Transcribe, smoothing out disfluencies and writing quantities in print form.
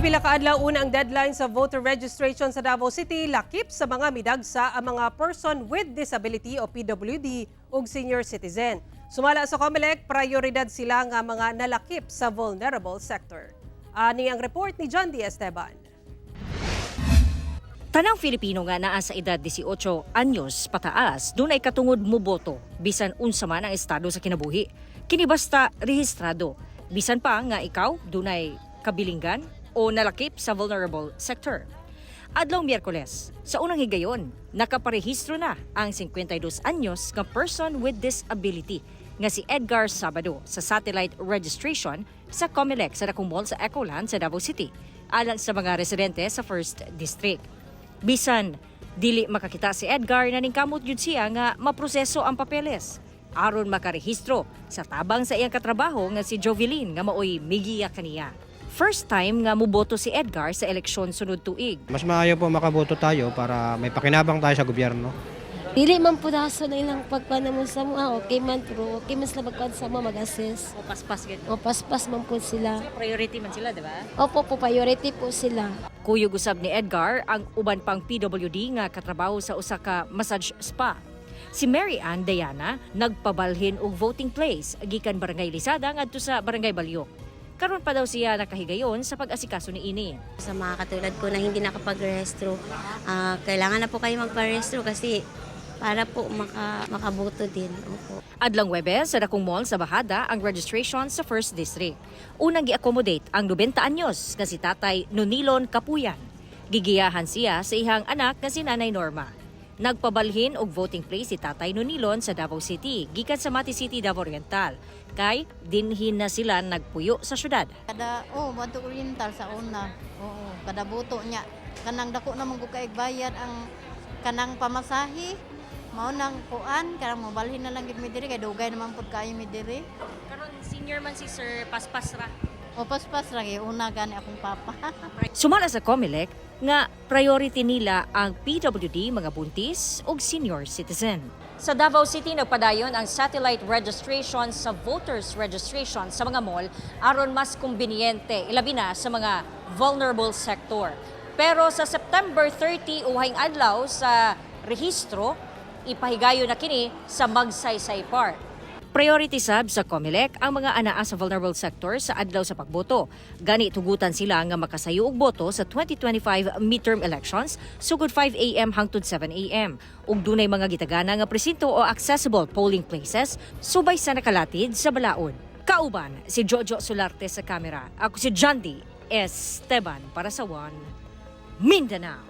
Pipila ka adlaw una ang deadline sa voter registration sa Davao City, lakip sa mga midagsa ang mga person with disability o PWD ug senior citizen. Sumala sa COMELEC, prioridad sila nga mga nalakip sa vulnerable sector. Ani ang report ni John D. Esteban. Tanang Filipino nga naa sa edad 18 anyos pataas dunay katungod moboto bisan unsa man ang estado sa kinabuhi. Kini basta rehistrado. Bisan pa nga ikaw dunay kabilinggan o nalakip sa vulnerable sector. Adlaw Miyerkules, sa unang higayon, nakaparehistro na ang 52 anyos nga person with disability nga si Edgar Sabado sa satellite registration sa COMELEC sa dakong mall sa Ecoland sa Davao City alang sa mga residente sa 1st District. Bisan dili makakita si Edgar, naningkamot gyud siya nga maproseso ang papeles aron makarehistro sa tabang sa iyang katrabaho nga si Jovelyn nga maoy migiya kaniya. First time nga muboto si Edgar sa eleksyon sunod tuig. Mas maayo po makaboto tayo para may pakinabang tayo sa gobyerno. Dili man po daso na ilang pagkuan mo sa mga, okay man, pero okay man sila magkuan sa mga mag-assist. O paspas gid. O paspas man po sila. Priority man sila, di ba? Opo po, priority po sila. Kuyog usab ni Edgar ang uban pang PWD nga katrabaho sa usa ka massage spa. Si Mary Ann Diana nagpabalhin og voting place gikan Barangay Lisada ngadto sa Barangay Balyok. Karon pa daw siya nakahigayon sa pag-asikaso niini. Sa mga katulad ko na hindi nakapag-rehistro, kailangan na po kayo magpa-rehistro kasi para po makaboto din. Opo. Adlang Webes sa dakong mall sa Bajada ang registration sa 1st District. Unang gi-accommodate ang 90 anyos nga si Tatay Nonilon Kapuyan. Gigiyahan siya sa ihang anak nga si Nanay Norma. Nagpabalhin og voting place si Tatay Nonilon sa Davao City gikan sa Mati City, Davao Oriental, kay dinhin na sila nagpuyo sa syudad. Kada, oh, Bato Oriental sa una. Oo, kada boto niya. Kanang dako na man gud kaig bayad ang kanang pamasahe. Mao nang kuan, kanang mobalhin na lang gid mi diri kay dugay naman pud kaayo mi diri. Karon senior man si Sir, paspas ra. O paspas ra kay una gani akong papa. Sumala sa COMELEC nga priority nila ang PWD, mga buntis ug senior citizen. Sa Davao City, nagpadayon ang satellite registration sa voters registration sa mga mall aron mas kumbinyente, ilabi na sa mga vulnerable sector. Pero sa September 30, uhayng adlaw sa rehistro, ipahigayon na kini sa Magsaysay Park. Priority sab sa COMELEC ang mga anaa sa vulnerable sector sa adlaw sa pagboto. Gani tugutan sila nga makasayo og boto sa 2025 midterm elections sugod 5 a.m. hangtod 7 a.m. Ug dunay mga gitagana nga presinto o accessible polling places subay sa nakalatid sa balaod. Kauban si Jojo Solarte sa kamera. Ako si Jandy Esteban para sa One Mindanao.